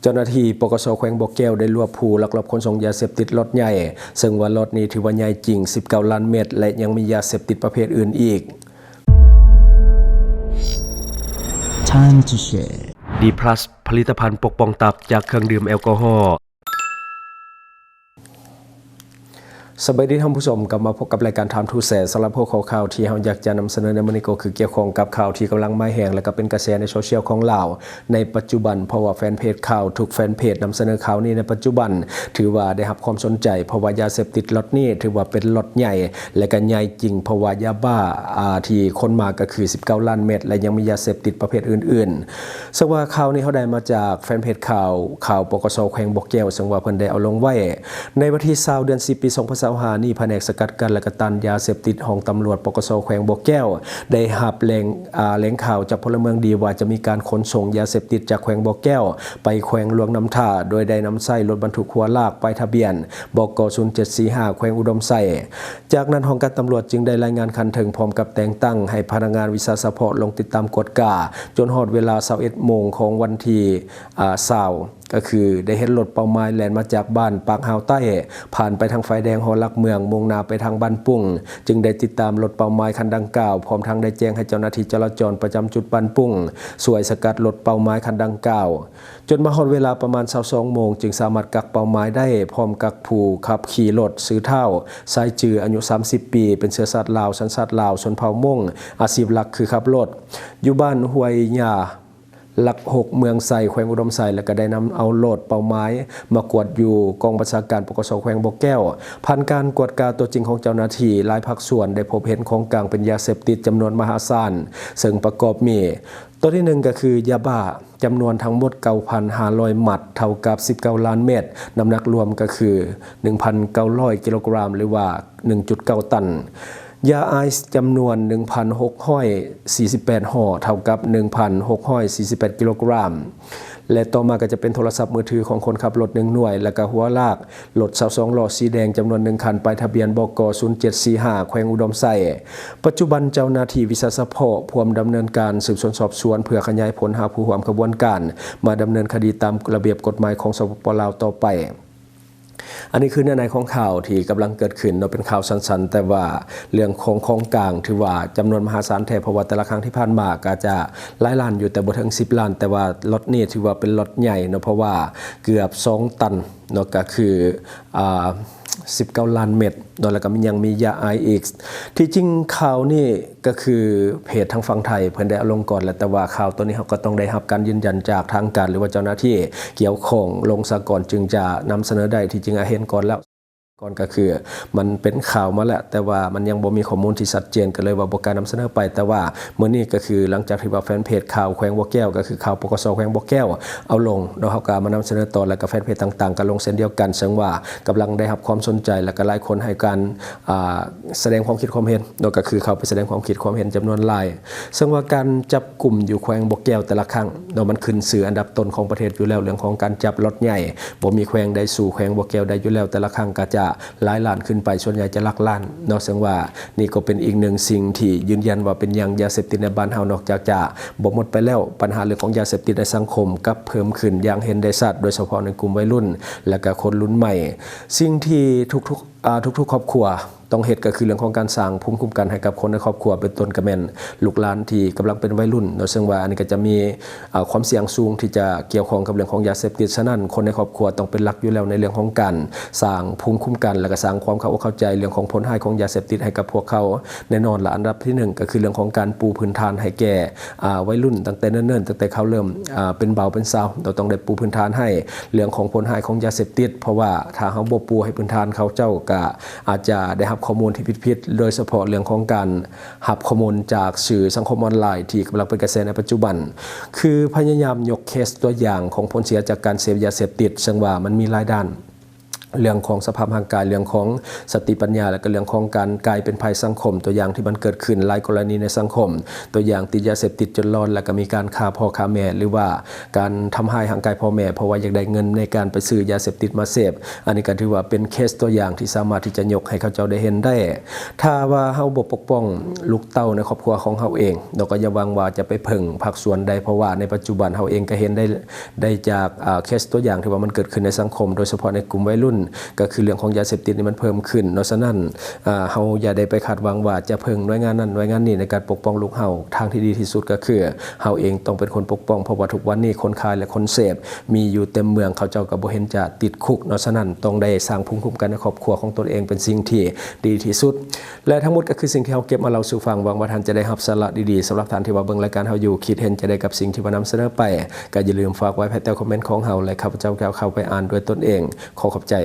ຈົ້າໜ້າທີ່ ປກສ ແຂວງບໍ່ແກ້ວ ໄດ້ລວບຜູ້ລັກລອບຂົນສົ່ງຢາເສບຕິດລັອດໃຫຍ່, ເຊິ່ງວ່າລັອດນີ້ຖືວ່າໃຫຍ່ຈິງ ສິບເກົ້າລ້ານເມັດ ແລະ ຍັງມີຢາເສບຕິດປະເພດອື່ນອີກ. Time to share. ດີພລັສ ຜະລິດຕະພັນປົກປ້ອງຕັບຈາກເຄື່ອງດື່ມແອລກໍຮໍ. ສະບາຍດີທ່ານຜູ້ຊົມ, ກັບມາພົບກັບລາຍການ Time to Share. ສຳລັບຫົວຂໍ້ຂ່າວທີ່ເຮົາຢາກຈະນຳສະເໜີໃນມື້ນີ້ ກໍຄືກ່ຽວຂ້ອງກັບຂ່າວທີ່ກຳລັງມາແຮງ ແລະ ກໍເປັນກະແສໃນໂຊຊຽວຂອງລາວໃນປັດຈຸບັນ, ເພາະວ່າແຟນເພຈຂ່າວທຸກແຟນເພຈນຳສະເໜີຂ່າວນີ້ໃນປັດຈຸບັນ ຖືວ່າໄດ້ຮັບຄວາມສົນໃຈ, ເພາະວ່າຢາເສບຕິດລັອດນີ້ຖືວ່າເປັນລັອດໃຫຍ່ ແລະ ກໍໃຫຍ່ຈິງ, ເພາະວ່າຢາບ້າ ອາ ທີ່ຂົນມາກໍຄື ສິບເກົ້າລ້ານເມັດ ແລະ ຍັງມີຢາເສບຕິດປະເພດອື່ນໆ. ເຊິ່ງວ່າຂ່າວນີ້ເຮົາໄດ້ມາຈາກແຟນເພຈຂ່າວ ຂ່າວ ປກສ ແຂວງບໍ່ແກ້ວ, ເຊິ່ງວ່າເພິ່ນໄດ້ເອົາລົງໄວ້ໃນວັນທີຊາວ ເດືອນສິບ ປີສອງພັນຊາວຫ້ານີ້, ພະແນກສະກັດກັ້ນ ແລະ ກະຕ້ານຢາເສບຕິດ ຫ້ອງຕຳຫຼວດ ປກສ ແຂວງບໍ່ແກ້ວ ໄດ້ຮັບແຫຼ່ງ ອາ ແຫຼ່ງຂ່າວຈາກພົນລະເມືອງດີວ່າຈະມີການຂົນສົ່ງຢາເສບຕິດຈາກແຂວງບໍ່ແກ້ວໄປແຂວງຫຼວງນ້ຳທາ, ໂດຍໄດ້ນຳໃຊ້ລົດບັນທຸກຫົວລາກ ປ້າຍທະບຽນ ບກ ສູນເຈັດສີ່ຫ້າ ແຂວງອຸດົມໄຊ. ຈາກນັ້ນ ຫ້ອງການຕຳຫຼວດຈຶ່ງໄດ້ລາຍງານຂັ້ນເທິງ ພ້ອມກັບແຕ່ງຕັ້ງໃຫ້ພະນັກງານວິຊາສະເພາະລົງຕິດຕາມກວດກາ ຈົນຮອດເວລາຊາວເອັດໂມງຂອງວັນທີ ອາ ຊາວ ກໍຄືໄດ້ເຫັນລົດເປົ້າໝາຍແລ່ນມາຈາກບ້ານປາກອ່າວໃຕ້ ຜ່ານໄປທາງໄຟແດງຫໍຫຼັກເມືອງ ມຸ່ງໜ້າໄປທາງບ້ານປຸງ, ຈຶ່ງໄດ້ຕິດຕາມລົດເປົ້າໝາຍຄັນດັ່ງກ່າວ, ພ້ອມທັງໄດ້ແຈ້ງໃຫ້ເຈົ້າໜ້າທີ່ຈະລາຈອນປະຈຳຈຸດບ້ານປຸງ ຊ່ວຍສະກັດລົດເປົ້າໝາຍຄັນດັ່ງກ່າວ. ຈົນມາຮອດເວລາປະມານຊາວສອງໂມງ ຈຶ່ງສາມາດກັກເປົ້າໝາຍໄດ້ ພ້ອມກັບຜູ້ຂັບຂີ່ລົດ ຊື່ທ້າວ ຊາຍຈື່ ອາຍຸສາມສິບປີ ເປັນເຊື້ອຊາດລາວ ສັນຊາດລາວ ຊົນເຜົ່າມົ້ງ ອາຊີບຫຼັກຄືຂັບລົດ ຢູ່ບ້ານຫ້ວຍຫຍ້າ ຫຼັກຫົກ ເມືອງໄຊ ແຂວງອຸດົມໄຊ ແລ້ວກໍໄດ້ນຳເອົາລົດເປົ້າໝາຍມາກວດຢູ່ກອງບັນຊາການ ປກສ ແຂວງບໍ່ແກ້ວ. ຜ່ານການກວດກາຕົວຈິງຂອງເຈົ້າໜ້າທີ່, ຫຼາຍພາກສ່ວນໄດ້ພົບເຫັນຂອງກາງເປັນຢາເສບຕິດຈຳນວນມະຫາສານ, ເຊິ່ງປະກອບມີ ຕົວທີໜຶ່ງກໍຄືຢາບ້າ ຈຳນວນທັງໝົດເກົ້າພັນຫ້າຮ້ອຍມັດ ເທົ່າກັບສິບເກົ້າລ້ານເມັດ, ນ້ຳໜັກລວມກໍຄືໜຶ່ງພັນເກົ້າຮ້ອຍກິໂລກຣາມ ຫຼືວ່າໜຶ່ງຈຸດເກົ້າຕັນ, ຢາໄອສ໌ຈຳນວນໜຶ່ງພັນຫົກຮ້ອຍສີ່ສິບແປດຫໍ່ ເທົ່າກັບໜຶ່ງພັນຫົກຮ້ອຍສີ່ສິບແປດກິໂລກຣາມ ແລະ ຕໍ່ມາກໍຈະເປັນໂທລະສັບມືຖືຂອງຄົນຂັບລົດໜຶ່ງໜ່ວຍ ແລ້ວກໍຫົວລາກ ລົດຊາວສອງລໍ້ສີແດງຈຳນວນໜຶ່ງຄັນ ປ້າຍທະບຽນ ບກ ສູນເຈັດສີ່ຫ້າ ແຂວງອຸດົມໄຊ. ປັດຈຸບັນເຈົ້າໜ້າທີ່ວິຊາສະເພາະພວມດຳເນີນການສືບສວນສອບສວນ ເພື່ອຂະຫຍາຍຜົນຫາຜູ້ຮ່ວມຂະບວນການມາດຳເນີນຄະດີຕາມລະບຽບກົດໝາຍຂອງ ສປປ ລາວ ຕໍ່ໄປ. ອັນນີ້ຄືເນື້ອໃນຂອງຂ່າວທີ່ກຳລັງເກີດຂຶ້ນເນາະ, ເປັນຂ່າວສັ້ນໆ ແຕ່ວ່າເລື່ອງຂອງຂອງກາງຖືວ່າຈຳນວນມະຫາສານແທ້, ເພາະວ່າແຕ່ລະຄັ້ງທີ່ຜ່ານມາກໍອາດຈະຫຼາຍລ້ານຢູ່ ແຕ່ບໍ່ເຖິງສິບລ້ານ, ແຕ່ວ່າລັອດນີ້ຖືວ່າເປັນລັອດໃຫຍ່ເນາະ, ເພາະວ່າເກືອບສອງຕັນ ເນາະ ກໍຄື ອາ ສິບເກົ້າລ້ານເມັດເນາະ ແລ້ວກໍຍັງມີຢາໄອສ໌ອີກ. ທີ່ຈິງຂ່າວນີ້ກໍຄືເພຈທາງຝັ່ງໄທເພິ່ນໄດ້ເອົາລົງກ່ອນແລ້ວ, ແຕ່ວ່າຂ່າວໂຕນີ້ເຮົາກໍຕ້ອງໄດ້ຮັບການຢືນຢັນຈາກທາງການ ຫຼືວ່າເຈົ້າໜ້າທີ່ກ່ຽວຂ້ອງລົງສາກ່ອນ ຈຶ່ງຈະນຳສະເໜີໄດ້. ທີ່ຈິງອາເຫັນກ່ອນແລ້ວ ກ່ອນກໍຄືມັນເປັນຂ່າວມາແລ້ວ, ແຕ່ວ່າມັນຍັງບໍ່ມີຂໍ້ມູນທີ່ຊັດເຈນ ກໍເລີຍວ່າບໍ່ກ້ານຳສະເໜີໄປ. ແຕ່ວ່າມື້ນີ້ກໍຄືຫຼັງຈາກທີ່ວ່າແຟນເພຈຂ່າວແຂວງບໍ່ແກ້ວ ກໍຄືຂ່າວ ປກສ ແຂວງບໍ່ແກ້ວ ເອົາລົງເນາະ, ເຮົາກໍເອົາມານຳສະເໜີຕໍ່ ແລ້ວກໍແຟນເພຈຕ່າງໆກໍລົງເຊັ່ນດຽວກັນ. ເຊິ່ງວ່າກຳລັງໄດ້ຮັບຄວາມສົນໃຈ ແລ້ວກໍຫຼາຍຄົນໃຫ້ການ ອ່າ ສະແດງຄວາມຄິດຄວາມເຫັນເນາະ, ກໍຄືເຂົ້າໄປສະແດງຄວາມຄິດຄວາມເຫັນຈຳນວນຫຼາຍ. ເຊິ່ງວ່າການຈັບ ກຸ່ມຢູ່ແຂວງບໍ່ແກ້ວແຕ່ລະຄັ້ງເນາະ ມັນຂຶ້ນຊື່ອັນດັບຕົ້ນຂອງປະເທດຢູ່ແລ້ວ ເລື່ອງຂອງການຈັບລັອດໃຫຍ່ ບໍ່ມີແຂວງໃດສູ້ແຂວງບໍ່ແກ້ວໄດ້ຢູ່ແລ້ວ, ແຕ່ລະຄັ້ງກໍຈະຫຼາຍລ້ານຂຶ້ນໄປ, ສ່ວນໃຫຍ່ຈະຫຼັກລ້ານເນາະ. ເຊິ່ງວ່ານີ້ກໍເປັນອີກໜຶ່ງສິ່ງທີ່ຢືນຢັນວ່າເປັນຫຍັງຢາເສບຕິດໃນບ້ານເຮົານອກຈາກຈະບໍ່ໝົດໄປແລ້ວ, ບັນຫາເລື່ອງຂອງຢາເສບຕິດໃນສັງຄົມກັບເພີ່ມຂຶ້ນຢ່າງເຫັນໄດ້ຊັດ, ໂດຍສະເພາະໃນກຸ່ມໄວລຸ້ນ ແລະ ກະຄົນລຸ້ນໃໝ່. ສິ່ງທີ່ທຸກໆ ອາ ທຸກໆຄອບຄົວ ຕ້ອງເຮັດກໍຄືເລື່ອງຂອງການສ້າງພູມຄຸ້ມກັນໃຫ້ກັບຄົນໃນຄອບຄົວ ເປັນຕົ້ນກໍແມ່ນລູກຫຼານທີ່ກຳລັງເປັນໄວລຸ້ນເນາະ, ເຊິ່ງວ່າອັນນີ້ກໍຈະມີ ອາ ຄວາມສ່ຽງສູງທີ່ຈະກ່ຽວຂ້ອງກັບເລື່ອງຂອງຢາເສບຕິດ. ສະນັ້ນ ຄົນໃນຄອບຄົວຕ້ອງເປັນຫຼັກຢູ່ແລ້ວໃນເລື່ອງຂອງການສ້າງພູມຄຸ້ມກັນ ແລະ ກໍສ້າງຄວາມເຂົ້າອົກເຂົ້າໃຈເລື່ອງຂອງຜົນຮ້າຍຂອງຢາເສບຕິດໃຫ້ກັບພວກເຂົາ. ແນ່ນອນລະ ອັນດັບທີໜຶ່ງກໍຄືເລື່ອງຂອງການປູພື້ນຖານໃຫ້ແກ່ ອາ ໄວລຸ້ນຕັ້ງແຕ່ເນີນໆ, ຕັ້ງແຕ່ເຂົາເລີ່ມ ອາ ເປັນບ່າວເປັນສາວ, ເຮົາຕ້ອງໄດ້ປູພື້ນຖານໃຫ້ເລື່ອງຂອງຜົນຮ້າຍຂອງຢາເສບຕິດ, ເພາະວ່າຖ້າເຮົາບໍ່ປູໃຫ້ພື້ນຖານ ເຂົາເຈົ້າກໍອາດຈະໄດ້ຮັບຂໍ້ມູນທີ່ຜິດໆ, ໂດຍສະເພາະເລື່ອງຂອງການ ຮັບຂໍ້ມູນຈາກສື່ສັງຄົມອອນລາຍທີ່ກຳລັງເປັນກະແສໃນປັດຈຸບັນ ຄືພະຍາຍາມຍົກເຄສຕົວຢ່າງຂອງຜົນເສຍຈາກການເສບຢາເສບຕິດ, ເຊິ່ງວ່າມັນມີຫຼາຍດ້ານ. ເລື່ອງຂອງສະພາບຮ່າງກາຍ, ເລື່ອງຂອງສະຕິປັນຍາ ແລະ ກໍເລື່ອງຂອງການກາຍເປັນໄພສັງຄົມ. ຕົວຢ່າງທີ່ມັນເກີດຂຶ້ນຫຼາຍກໍລະນີໃນສັງຄົມ, ຕົວຢ່າງຕິດຢາເສບຕິດຈົນຫຼອນ ແລ້ວກໍມີການຂ້າພໍ່ຂ້າແມ່ ຫຼືວ່າການທຳຮ້າຍຮ່າງກາຍພໍ່ແມ່ ເພາະວ່າຢາກໄດ້ເງິນໃນການໄປຊື້ຢາເສບຕິດມາເສບ. ອັນນີ້ກໍຖືວ່າເປັນເຄສຕົວຢ່າງທີ່ສາມາດທີ່ຈະຍົກໃຫ້ເຂົາເຈົ້າໄດ້ເຫັນໄດ້. ຖ້າວ່າເຮົາບໍ່ປົກປ້ອງລູກເຕົ້າໃນຄອບຄົວຂອງເຮົາເອງ, ເຮົາກໍຢ່າຫວັງວ່າຈະໄປເພິ່ງພາກສ່ວນໃດ, ເພາະວ່າໃນປັດຈຸບັນເຮົາເອງກໍເຫັນໄດ້ ໄດ້ຈາກ ເອີ ເຄສຕົວຢ່າງທີ່ວ່າມັນເກີດຂຶ້ນໃນສັງຄົມ, ໂດຍສະເພາະໃນກຸ່ມໄວລຸ້ນ, ກໍຄືເລື່ອງຂອງຢາເສບຕິດນີ້ມັນເພີ່ມຂຶ້ນເນາະ. ສະນັ້ນ ເຮົາຢ່າໄດ້ໄປຄາດຫວັງວ່າຈະເພິ່ງໜ່ວຍງານນັ້ນໜ່ວຍງານນີ້ໃນການປົກປ້ອງລູກເຮົາ. ທາງທີ່ດີທີ່ສຸດກໍຄືເຮົາເອງຕ້ອງເປັນຄົນປົກປ້ອງ, ເພາະວ່າທຸກວັນນີ້ຄົນຂາຍ ແລະ ຄົນເສບມີຢູ່ເຕັມເມືອງ, ເຂົາເຈົ້າກໍບໍ່ເຫັນຈະຕິດຄຸກເນາະ. ສະນັ້ນຕ້ອງໄດ້ສ້າງພູມຄຸ້ມກັນໃນຄອບຄົວຂອງຕົນເອງເປັນສິ່ງທີ່ດີທີ່ສຸດ. ແລະ ທັງໝົດກໍຄືສິ່ງທີ່ເຮົາເກັບມາເລົ່າສູ່ຟັງ. ຫວັງວ່າທ່ານຈະໄດ້ຮັບສາລະດີໆ. ສຳລັບທ່ານທີ່ວ່າເບິ່ງລາຍການເຮົາຢູ່, ຄິດເຫັນຈັ່ງໃດກັບສິ່ງທີ່ວ່ານຳສະເໜີໄປ, ກໍຢ່າລືມຝາກໄວ້ພາຍໃຕ້ຄອມເມັນຂອງເຮົາ ແລະ ຂ້າພະເຈົ້າຈະເຂົ້າໄປອ່ານດ້ວຍຕົນເອງ. ຂໍຂອບໃຈ.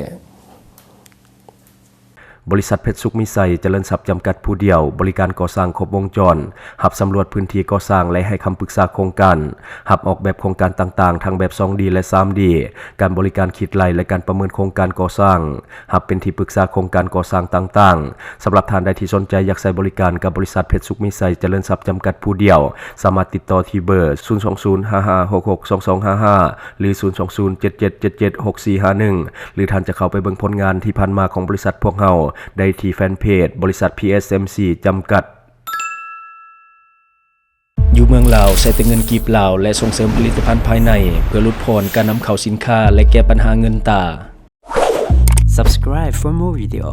ບໍລິສັດເພັດສຸກມີໄຊຈະເລີນຊັບຈຳກັດຜູ້ດຽວ, ບໍລິການກໍ່ສ້າງຄົບວົງຈອນ, ຮັບສຳຫຼວດພື້ນທີ່ກໍ່ສ້າງ ແລະ ໃຫ້ຄຳປຶກສາໂຄງການ, ຮັບອອກແບບໂຄງການຕ່າງໆ ທັງແບບສອງດີ ແລະ ສາມດີ, ການບໍລິການຄິດໄລ່ ແລະ ການປະເມີນໂຄງການກໍ່ສ້າງ, ຮັບເປັນທີ່ປຶກສາໂຄງການກໍ່ສ້າງຕ່າງໆ. ສຳລັບທ່ານໃດທີ່ສົນໃຈຢາກໃຊ້ບໍລິການກັບບໍລິສັດເພັດສຸກມີໄຊຈະເລີນຊັບຈຳກັດຜູ້ດຽວ, ສາມາດຕິດຕໍ່ທີ່ເບີ ສູນສອງສູນ ຫ້າຫ້າຫົກຫົກ ສອງສອງຫ້າຫ້າ ຫຼື ສູນສອງສູນ ເຈັດເຈັດເຈັດເຈັດ ຫົກສີ່ຫ້າໜຶ່ງ ຫຼື ທ່ານຈະເຂົ້າໄປເບິ່ງຜົນງານທີ່ຜ່ານມາຂອງບໍລິສັດພວກເຮົາໄດ້ທີ່ແຟນເພຈ ບໍລິສັດ ພີເອສເອັມຊີ ຈຳກັດ. ຢູ່ເມືອງລາວ ໃຊ້ແຕ່ເງິນກີບລາວ ແລະ ສົ່ງເສີມຜະລິດຕະພັນພາຍໃນ ເພື່ອຫຼຸດຜ່ອນການນຳເຂົ້າສິນຄ້າ ແລະ ແກ້ບັນຫາເງິນຕາ. Subscribe for more video.